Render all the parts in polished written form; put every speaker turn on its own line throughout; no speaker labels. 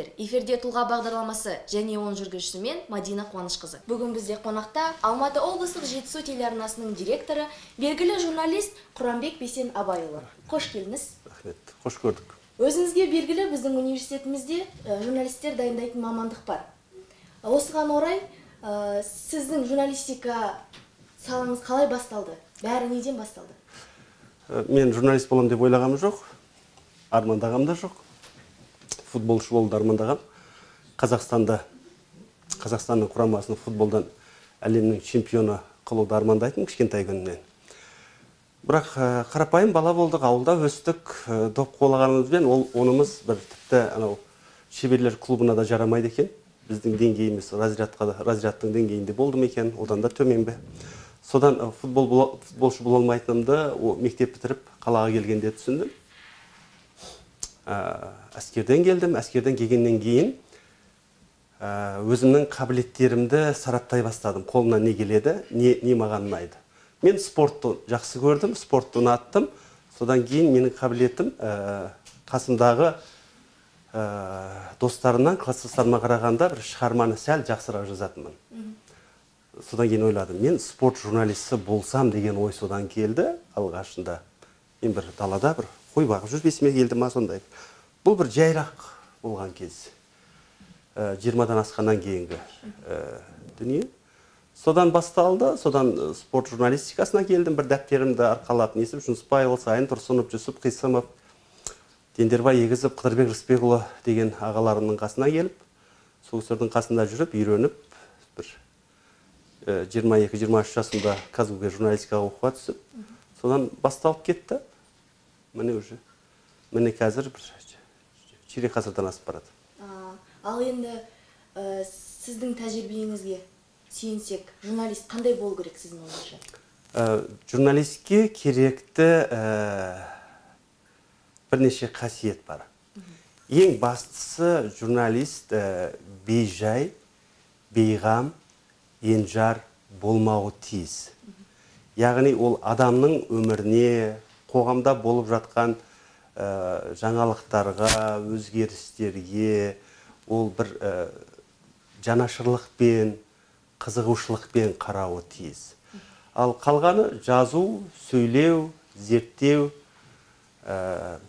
Сәлеметсіздер. Эфирде «Тұлға» бағдарламасы және оның жүргізушісі мен, Мадина Қуанышқызы. Бүгін бізде қонақта Алматы облыстық «Жетісу» телеарнасының директоры, белгілі журналист Құранбек Бейсен Абайұлы. Қош келдіңіз.
Рахмет, қош көрдік.
Өзіңізге белгілі, біздің университетімізде журналистер дайындайтын мамандық бар. Осыған орай сіздің журналистика салаңыз қалай басталды? Бәрі неден басталды?
Мен журналист боламын деп ойлағаным жоқ, армандағам да жоқ. Футболшы болуды армандағам. Қазақстанда, Қазақстанның құрамасын футболдан әлемнің чемпионы қылуды армандайтынмын кішкентай күнімнен. Бірақ қарапайым бала болдық, ауылда өстік, доп қуалағанымызбен ол онымыз бір тіпті анау шеберлер клубына да жарамайды екен. Біздің деңгейіміз разрядқа, разрядтың деңгейінде болды ма екен, одан да төмен бе. Содан футболшы бола алмайтынымды мектеп бітіріп қалаға келгенде түсіндім. Әскерден келдім. Әскерден келгеннен кейін өзімнің қабілеттерімді сараптай бастадым. Қолымнан не келеді, не маған ұнайды. Мен спортты жақсы көрдім, спортты ұнаттым. Содан кейін менің қабілетім қасымдағы достарымнан, класстастарыма қарағанда бір шығарманы сәл жақсырақ жазатынмын. Содан кейін ойладым, мен спорт журналисті болсам деген ой содан келді алғашында. Мен бір далада бір қой бағып жүріп есіме келді ма сондай. Бұл бір жайырақ болған кез. 20-дан асқаннан кейінгі дүние. Содан басталды, содан спорт журналистикасына келдім, бір дәптерімді арқалап, несіп Жүнісбайұлы, Сайын Тұрсынов, Жүсіп Қисымов, Дендербай Егізов, Қыдырбек Рысбекұлы деген ағаларымның қасына келіп, сол кісілердің қасында жүріп, үйреніп, бір 22-23 жасымда КазГУ-ге журналистикаға оқуға түсіп, содан басталып кетті. Міне уже, міне қазір бір ширек ғасырдан асып барады.
Ал енді сіздің тәжірибеңізге сүйенсек, журналист қандай болу керек сіздің ойыңызша?
Журналистке керекті бірнеше қасиет бар. Ең бастысы, журналист бейжай, бейғам, енжар болмауы тиіс. Яғни ол адамның өміріне, қоғамда болып жатқан жаңалықтарға, өзгерістерге ол бір жанашырлықпен, қызығушылықпен қарауы тиіс. Ал қалғаны жазу, сөйлеу, зерттеу,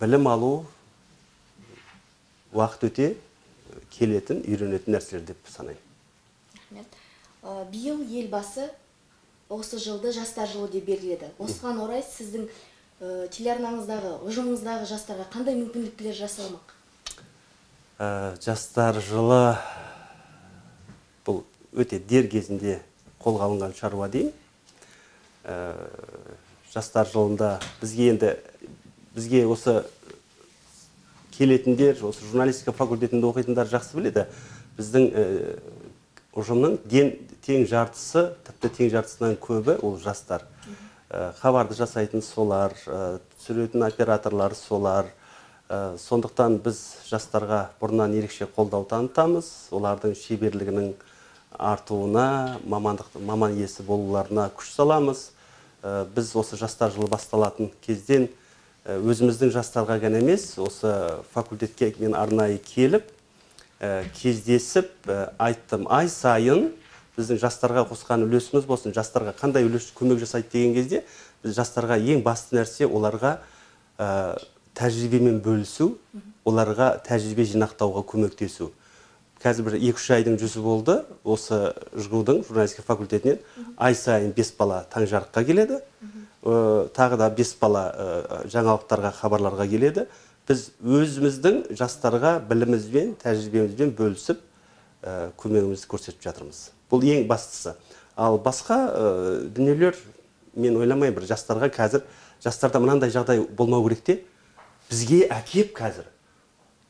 білім алу уақыт өте келетін, үйренетін нәрселер деп санаймын.
Рахмет. Биыл Елбасы осы жылды жастар жылы деп белгіледі. Осыған орай сіздің телеарнаңыздағы, ұжымыңыздағы жастарға қандай мүмкіндіктер жасалмақ?
Жастар жылы бұл өте дер кезінде қолға алынған шаруа деймін. Жастар жылында бізге енді, бізге осы келетіндер, осы журналистика факультетінде оқитындар жақсы біледі. Біздің ұжымның тең жартысы, тіпті тең жартысынан көбі ол жастар. Хабарды жасайтын солар, түсіретін операторлар солар. Сондықтан біз жастарға бұрыннан ерекше қолдау танытамыз. Олардың шеберлігінің артуына, маман иесі болуларына күш саламыз. Біз осы жастар жылы басталатын кезден өзіміздің жастарға ғана емес, осы факультетке мен арнайы келіп, кездесіп, айттым, ай сайын біздің жастарға қосқан үлесіміз болсын, жастарға қандай үлес көмек жасайды деген кезде, біз жастарға ең басты нәрсе оларға тәжірибемен бөлісу, оларға тәжірибе жинақтауға көмектесу. Қазір бір 2-3 айдың жүзі болды, осы ЖГУ-дың журналистика факультетінен ай сайын 5 бала таң жарыққа келеді, тағы да 5 бала жаңалықтарға, хабарларға келеді. Біз өзіміздің жастарға білімімізбен, тәжірибемізбен бөлісіп, көмегімізді көрсетіп жатырмыз. Бұл ең бастысы. Ал басқа дүниелер, мен ойламаймын, бір жастарға қазір, жастарда мынандай жағдай болмау керек те, бізге әкеп қазір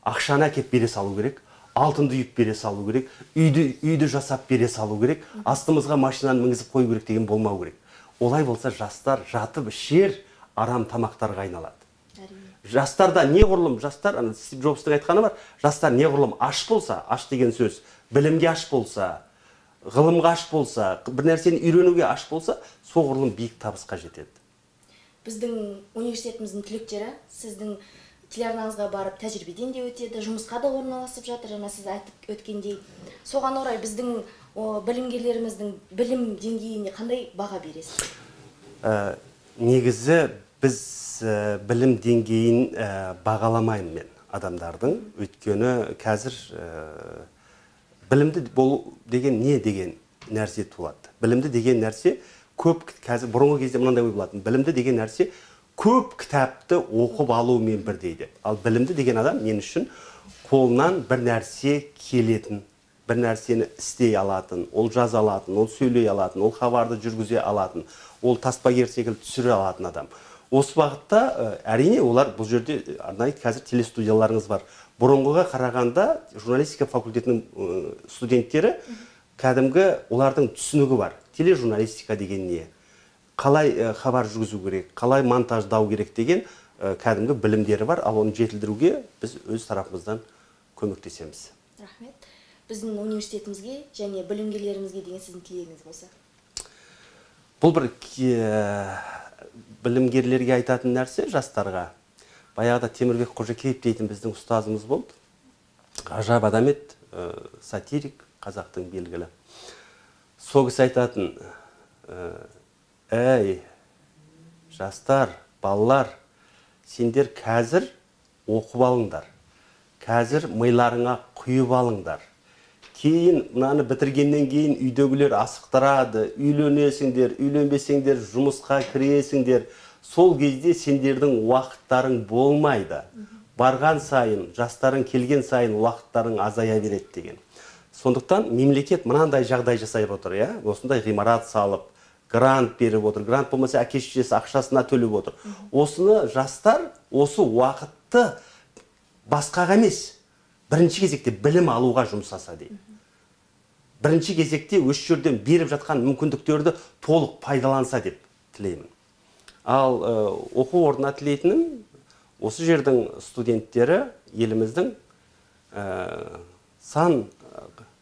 ақшаны әкеп бере салу керек, алтынды үйіп бере салу керек, үйді жасап бере салу керек, астымызға машинаны мінгізіп қою керек деген болмау керек. Олай болса жастар жатып ішер арам тамақтарға айналады. Жастарда неғұрлым, жастар, ана Стив Джобстың айтқаны бар, жастар неғұрлым аш болса, аш деген сөз, білімге аш болса, ғылымға аш болса, бір нәрсені үйренуге аш болса, соғұрлым биік табысқа жетеді.
Біздің университетіміздің түлектері сіздің Телеарнаңызға барып тәжірибеден де өтеді, жұмысқа да орналасып жатыр, жаңа сіз айтып өткендей. Соған орай біздің білімгерлеріміздің білім деңгейіне қандай баға бересіз?
Негізі біз білім деңгейін бағаламаймын мен адамдардың, өйткені қазір білімді болу деген не деген нәрсе туады. Білімді деген нәрсе көп, қазір бұрынғы кезде мынандай ой болатын: білімді деген нәрсе көп кітапты оқып алумен бірдей деп. Ал білімді деген адам мен үшін қолынан бір нәрсе келетін, бір нәрсені істей алатын, ол жаза алатын, ол сөйлей алатын, ол хабарды жүргізе алатын, ол таспагер секілді түсіре алатын адам. Осы бағытта әрине олар бұл жерде арнайы қазір телестудияларыңыз бар. Бұрынғыға қарағанда журналистика факультетінің студенттері кәдімгі олардың түсінігі бар. Тележурналистика деген не? Қалай хабар жүргізу керек, қалай монтаждау керек деген кәдімгі білімдері бар. Ал оны жетілдіруге біз өз тарапымыздан көмектесеміз.
Рахмет. Біздің университетімізге және білімгерлерімізге деген сіздің тілегіңіз болса?
Бұл бір білімгерлерге айтатын нәрсе, жастарға. Баяғыда Темірбек Қожакеев дейтін біздің ұстазымыз болды. Ғажап адам еді, сатирик, қазақтың белгілі. Сол кісі айтатын: әй, жастар, балалар, сендер қазір оқып алыңдар, қазір миларыңа құйып алыңдар. Кейін мынаны бітіргеннен кейін үйдегілер асықтырады, үйленесіңдер, үйленбесеңдер жұмысқа кіресіңдер. Сол кезде сендердің уақыттарың болмайды. Барған сайын, жастарың келген сайын уақыттарың азая береді деген. Сондықтан мемлекет мынандай жағдай жасай отыр, иә? Осындай ғимарат салып, грант беріп отыр. Грант болмаса әке шешесі ақшасына төлеп отыр. Осыны жастар осы уақытты басқаға емес, бірінші кезекте білім алуға жұмсаса дейді. Бірінші кезекте осы жерден беріп жатқан мүмкіндіктерді толық пайдаланса деп тілеймін. Ал оқу орнына тілейтінім, осы жердің студенттері еліміздің сан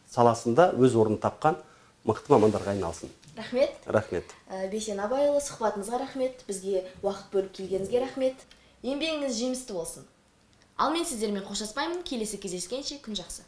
саласында өз орнын тапқан мықты мамандарға айналсын.
Рахмет.
Рахмет.
Бейсен Абайұлы, сұхбатыңызға рахмет. Бізге уақыт бөліп келгеніңізге рахмет. Еңбегіңіз жемісті болсын. Ал мен сіздермен қоштаспаймын. Келесі кездескенше күн жақсы.